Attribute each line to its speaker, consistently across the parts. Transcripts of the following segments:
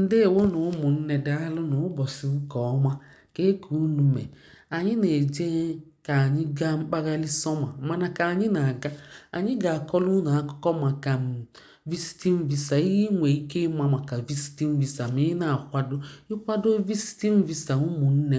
Speaker 1: Ǹdeèwonù ụmụ̀nnē, daalụnụ. Ụbọ̀sị̀ ụkà ọma. Kee kà unu mee? Anyị na-eje ka anyị gaa mkpagharị summer, mana ka anyị na-aga, anyị ga-akọrọ unu akụkọ maka visiting visa, ihe ị nwee ike ịma maka visiting visa ma ị na-akwado ịkwado visiting visa. Ụmụnne,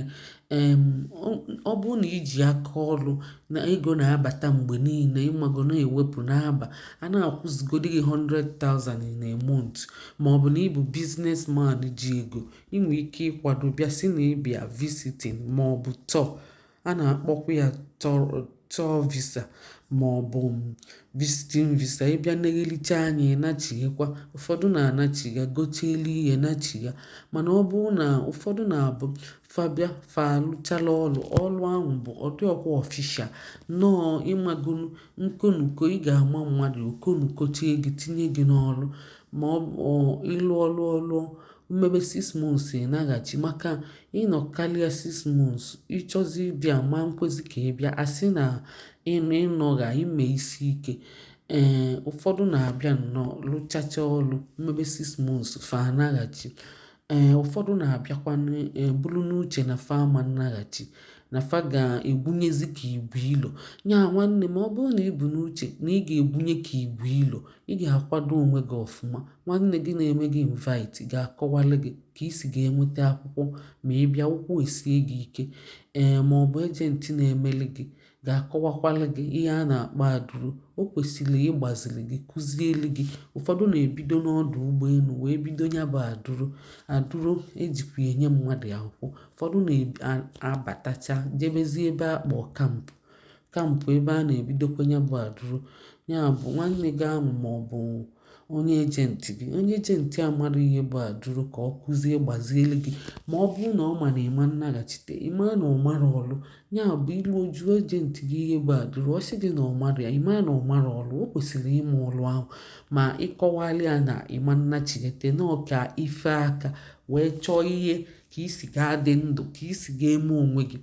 Speaker 1: ọ bụrụ na iji aka ọrụ na ego na-abata mgbe niile, ịmago na-ewepụ na-aba, a na-akwụzigodi gị 100,000 in a month, ma ọ bụ na ị bụ businessman ji ego, ị nwee ike ịkwado bịa, si na ịbịa visiting ma ọ bụ tour. A na-akpọkwa ya tour visa ma ọ bụ visiting visa. Ịbịa neghelicha anya, ịnachighekwa. Ụfọdụ na-anachiga gochielu ihe nachigha, mana ọ bụrụ na ụfọdụ na-abụ fa bịa, fa alụchala ọlụ, ọlụ ahụ bụ ọdịọkwa official nnọọ. Ịmagonu nkonuko, ị ga-ama mmadụ okonukochie gị, tinye gị n'ọlụ, ma ọ ịlụ ọlụ ọlụọ mmebe 6 months, ị naghachi, maka ịnọ karịa 6 months, ịchọzi ịbịa ma nkwezi ka ị bịa, asị na ịnọgha ime isi ike. Ee, ụfọdụ na-abịa nnọọ lụchacha ọlụ mmebe 6 months, fa anaghachi. Ee, ụfọdụ na-abịakwa buru n'uche na fa ama nnaghachi, na fa ga-egwunyezi ka igwe ilo nya. Nwanne m, ọ bụrụ na ị bụ n'uche na ị ga-egwunye ka igwe ilo, ị ga-akwado onwe gị ọfụma. Nwanne gị na-eme gị invite ga-akọwalụ gị ka isi ga-enweta akwụkwọ ma ị bịa, ụkwụ esie gị ike. Ee, ma ọ bụ agent na-emeli gị ga-akọwakwalụ gị ihe a na-akpọ aduro. O kwesịrị ịgbaziri gị, kụzielu gị. Ụfọdụ na-ebido n'ọdụ ụgbọelu wee bido ya bụ aduro. Aduro ejikwa enye mmadụ akwụkwọ. Ụfọdụ na-abatacha, jebezie ebe akpọ camp, camp ebe a na-ebidokwa ya bụ aduro. Ya bụ, nwanne gị ahụ ma ọ bụ onye agent gị, onye agent amara ihe bụ aduro, ka ọ kụzie, gbazielu gị. Ma ọ bụrụ na ọ ma na ịma nnaghachite, ịma na ọ mara ọlụ ya bụ ilu oju agent gị ihe bụ aduro, ọ sị gị na ọ mara ya, ịma na ọ mara ọlụ. O kwesịrị ịma ọlụ ahụ, ma ịkọwalị ya na ịma nnachighete nọọ ka ife aka wee chọọ ihe ka isi ga-adị ndụ, ka isi ga-eme onwe gị.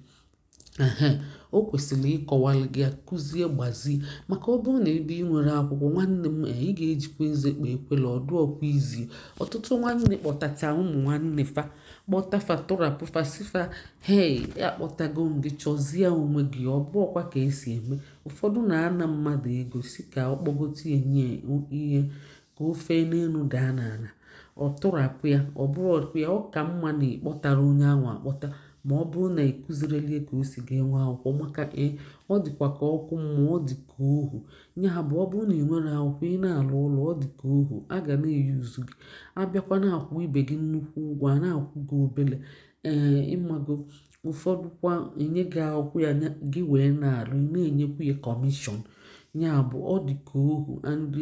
Speaker 1: Ehe, o kwesịrị ịkọwalụ gị ya, kụzie, gbazie, maka ọ bụrụ na ebe ị nwere akwụkwọ, nwanne m, ị ga-ejikwa eze kpee ekwele ọdụ ọkwa izie. Ọtụtụ nwanne kpọtacha ụmụ nwanne fa, kpọtafa, tụrapụ fa, si fa, "Hei, akpọtago m gị, chọzie onwe gị." Ọ bụ ọkwa ka esi eme. Ụfọdụ na-ana mmadụ ego si ka ọ kpọgote enye ihe ka o fee n'elu daa n'ala, ọ tụrapụ ya. Ọ bụrụ ọkwa ya, ọ ka mma na ịkpọtara onye ahụ akpọta, ma ọ bụrụ na ịkụzirili ka o si ga-enwe akwụkwọ, maka ee, ọ dịkwa ka ọkụ mmụọ, ọ dị ka ohu. Ya bụ, ọ bụrụ na ị nwere akwụkwọ, ị na-alụ ụlọ, ọ dị ka ohu a ga na-eyuzu gị. Abịakwa na-akwụ ibe gị nnukwu ụgwọ, a na-akwụ gị obele. Ee, ịmago ụfọdụ kwa enye gị akwụkwọ ya gị wee na-alụ, ị na-enyekwu ya commission. Ya bụ, ọ dị ka ohu, and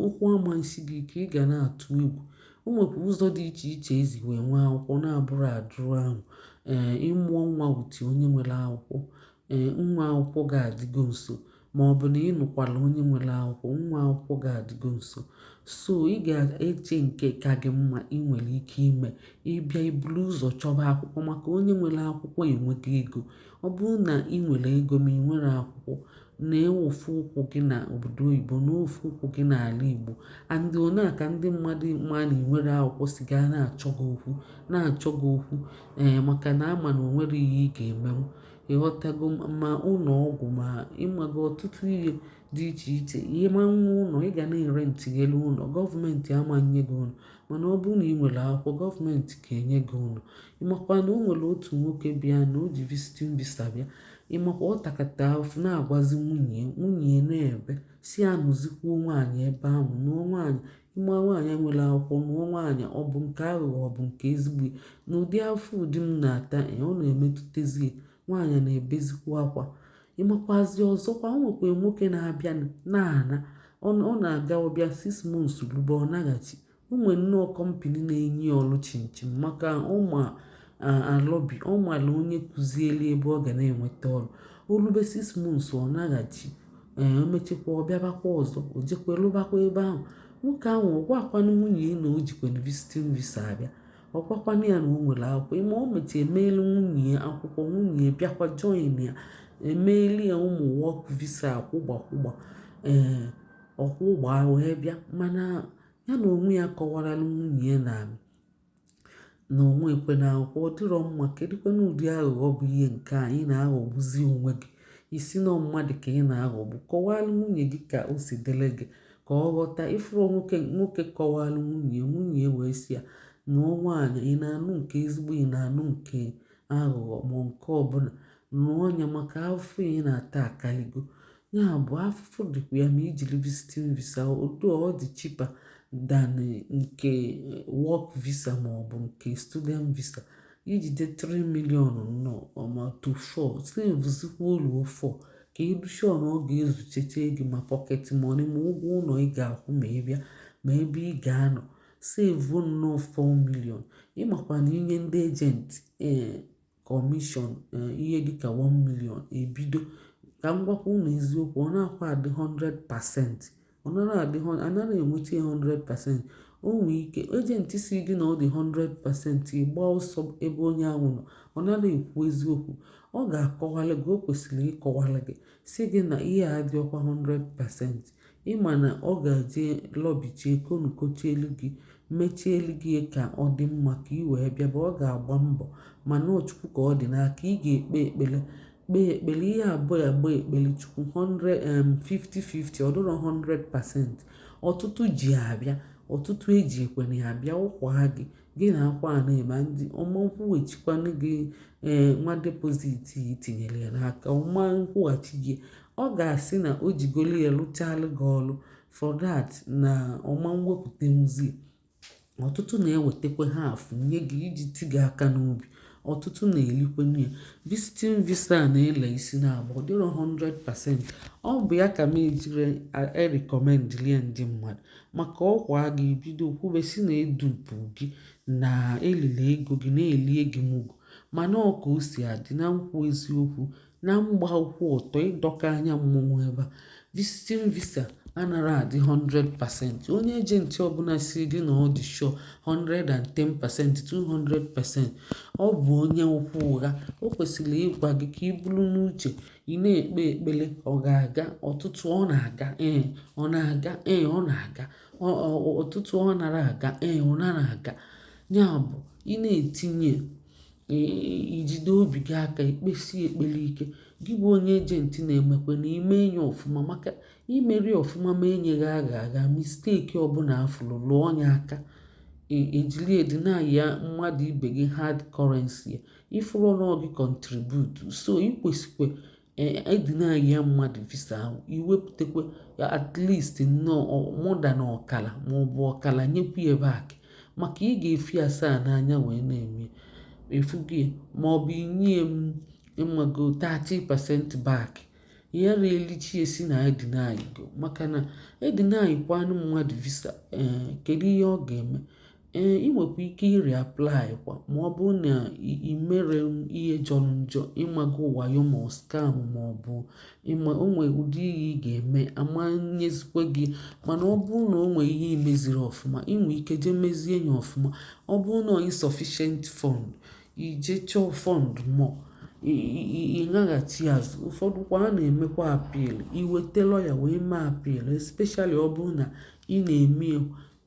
Speaker 1: ụkwụ ama nsi gị ike, ị ga na-atụ egwu. O nwekwa ụzọ dị iche iche ezi wee nwee akwụkwọ na-abụrụ adụrụ ahụ. Ee, ịmụọ nwa wuti onye nwere akwụkwọ, ee, nwa akwụkwọ ga-adịgo nso, ma ọ bụ na ị nụkwala onye nwere akwụkwọ, nwa akwụkwọ ga-adịgo nso. So ị ga-eche nke ka gị mma ị nwere ike ime. Ịbịa, iburu ụzọ chọba akwụkwọ, maka onye nwere akwụkwọ enwego ego. Ọ bụrụ na ị nwere ego ma ị nwere akwụkwọ, na-ewofu ụkwụ gị na obodo oyibo, na ofu ụkwụ gị n'ala Igbo, and one ka ndị mmadụ ma na ị nwere akwụkwọ si gaa na-achọ gị okwu, na-achọ gị okwu. Ee, maka na ama na o nwere ihe ị ga-emenwu, ịghọtago? Ma ụlọ ọgwụ, ma ịmago ọtụtụ ihe dị iche iche, ihe ma nwa ụlọ ị ga na-ere ntinyelu ụlọ, gọọmenti ama nye gị ụlọ. Mana ọ bụrụ na ị nwere akwụkwọ, gọọmenti ga-enye gị ụlọ. Ịmakwa na o nwere otu nwoke bịa na o ji visiting visa bịa, ịmakwa ọ takata ahụfụ na-agwazi nwunye, nwunye na-ebe si anụzikwuo nwaanyị ebe ahụ, nụọ nwaanyị. Ịma nwaanyị nwere akwụkwọ, nụọ nwaanyị, ọ bụ nke aghụghọ, ọ bụ nke ezigbo. Na ụdị afọ ụdị m na-ata, ọ na-emetụtazi nwaanyị, na-ebezikwa akwa. Ịmakwazi ọzọkwa, o nwekwa nwoke na-abịa na-ana, ọ na-aga ọbịa 6 months rube, ọ naghachi. O nwere nnọọ company na-enye ya ọlụ chinchin, maka ụmụ alọbi ọ mara onye kụzieli ebe ọ ga na-enweta ọrụ. O rube 6 months, ọ naghachi. Ee, o mechakwa, ọ bịabakwa ọzọ, o jekwa lụbakwa ebe ahụ. Nwoke ahụ, ọ gwakwanụ nwunye ya na o jikwanụ visiting visa abịa, ọ gwakwanụ ya na o nwere akwụkwọ. Ịma o mechie emeelu nwunye ya akwụkwọ, nwunye ya bịakwa join ya, emeeli ya ụmụ work visa, akwụgba kwụgba. Ee, ọkwụgba wee bịa, mana ya na onwe ya kọwaralụ nwunye ya na Na onwe ekwe na akwụkwọ ọ dịrọ mma. Kedụkwanụ ụdị aghụghọ bụ ihe nke a ị na-aghọgbuzi onwe gị? Isi nọ mmadụ ka ị na-aghọgbu. Kọwalụ nwunye gị ka o si dịrị gị, ka ọ ghọta. Ifuru nwoke, nwoke kọwalụ nwunye, nwunye wee sị ya nụọ nwaanyị. Ị na-anụ nke ezigbo, ị na-anụ nke aghụghọ, ma nke ọbụla nụọ ya, maka afụfụ ị na-ata akaligo. Ya bụ, afụfụ dịkwa ya ma ijiri visiting visa. Odo ọ dị cheaper than nke work visa ma ọ bụ nke student visa. Ijide 3 million nnọọ ma to 4, save oluo 4, ka ịdụ sure na ọ ga-ezucheche gị, ma pocket money, ma ụgwọ ụlọ ị ga-akwụ ma ị bịa, ma ebe ị ga-anọ. Save nnọọ 4 million. Ịmakwa na inye ndị agent commission ihe dịka 1 million ebido. Ka m gwakwa unu eziokwu, ọ na-akwa adị 100%, ọ nara adị, anaghị enweta ya 100%. O nwee ike agent si gị na ọ dị 100%, ịgba ọsọ ebe onye ahụ nọ. Ọ naghị ekwu eziokwu. Ọ ga-akọwalụ gị, o kwesịrị ịkọwalụ gị, si gị na ihe a adịọkwa 100%. Ịma na ọ ga-eje lọbichie konukochielu gị, mechielu gị ka ọ dị mma ka ị wee bịaba. Ọ ga-agba mbọ, mana ọ Chukwu ka ọ dị n'aka. Ị ga-ekpe ekpele, kpee ekpele ihe abụọ ya, gba ekpele Chukwu. 100 50-50, ọ dịrọ 100%. Ọtụtụ ji abịa, ọtụtụ eji ekwene ya abịa. Ụkwa gị, gị na akwa a na-eme ndị ọma nkwughachikwanụ gị. Ee, nwa deposit itinyere ya n'aka, ọma nkwụghachi gị. Ọ ga-asị na o jigolu ya lụchalụ gị ọlụ for that, na ọma mwepụtanwuzi. Ọtụtụ na-ewetakwa half nye gị iji ti gị aka n'obi. Ọtụtụ na-elikwenu ya. Visiting visa na-ele isi na abụọ dịrọ 100%. Ọ bụ ya ka m ejiri e-recommend lie ndị mmadụ, maka ọkwa gị bido kwube si na edupu gị na elili ego gị na-elie gị mugu. Mana ọ ka o si adị na nkwu eziokwu na mgba ụkwụ ụtọ ịdọka anya mmọnwụ ebe a, visiting visa anara adị 100%. Onye agent ọbụla si gị na ọ dị sure 110%, 200%, ọ bụ onye okwu ụgha. O kwesịrị ịgwa gị ka ị buru n'uche, ị na-ekpe ekpele. Ọ ga-aga, ọtụtụ ọ na-aga. Ee, ọ na-aga. Ee, ọ na-aga. Ọtụtụ ọ nara aga. Ee, ọ nara aga. Ya bụ, ị na-etinye, ijide obi gị aka, ikpesi ekpere ike. Gị bụ onye agent na-emekwa na ime ya ọfụma, maka imeri ọfụma ma enyeghị agha agha mistake ọbụla afụrụ lụọ ya aka, ejiri edina ya mmadụ ibe gị hard currency ya ifuru na gị contribute. So ikwesịkwa edina ya mmadụ visa ahụ, iwepụtakwa at least nnọọ more than ọkala maọbụ ọkala nyekwu ya back, maka ị ga-efi asaa n'anya wee na-eme efugie, maọbụ inye m ịmago 30% back ya elichi esi na edeny go. Maka na edeny kwanụ mmadụ visa, ee, kedu ihe ọ ga-eme? Ee, ị nwekwa ike ị-reapply kwa, ma ọ bụrụ na ị mere ihe jọrọ njọ, ịmago wayo ma ọ scam, ma ọ bụ ịma o nwee ụdị ihe ị ga-eme ama nyezikwa gị. Mana ọ bụrụ na o nwee ihe imeziri ọfụma, ị nwee ike jee mezie ya ọfụma. Ọ bụrụ na insufficient fund, ije chọọ fund more, ị ṅaghachi azụ. Ụfọdụ kwa a na-emekwa appeal, iweta lawyer wee mee appeal, especially ọ bụrụ na ị na-eme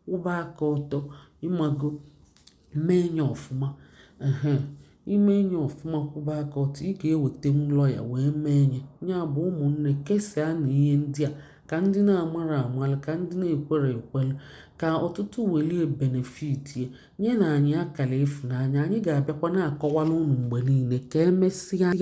Speaker 1: kwụba aka ọtọ, ịmago mee ya ọfụma. Ehe, ime ya ọfụma, kwụba aka ọtọ, ị ga-ewetenwu lawyer wee mee ya. Ya bụ, ụmụnne, kesaa na ihe ndị a ka ndị na-amara amalụ, ka ndị na-ekwere ekwelu, ka ọtụtụ welie benefit ya. Nye na anyị akara ịfụnanya. Anyị ga-abịakwa na-akọwara unu mgbe niile. Ka emesịa.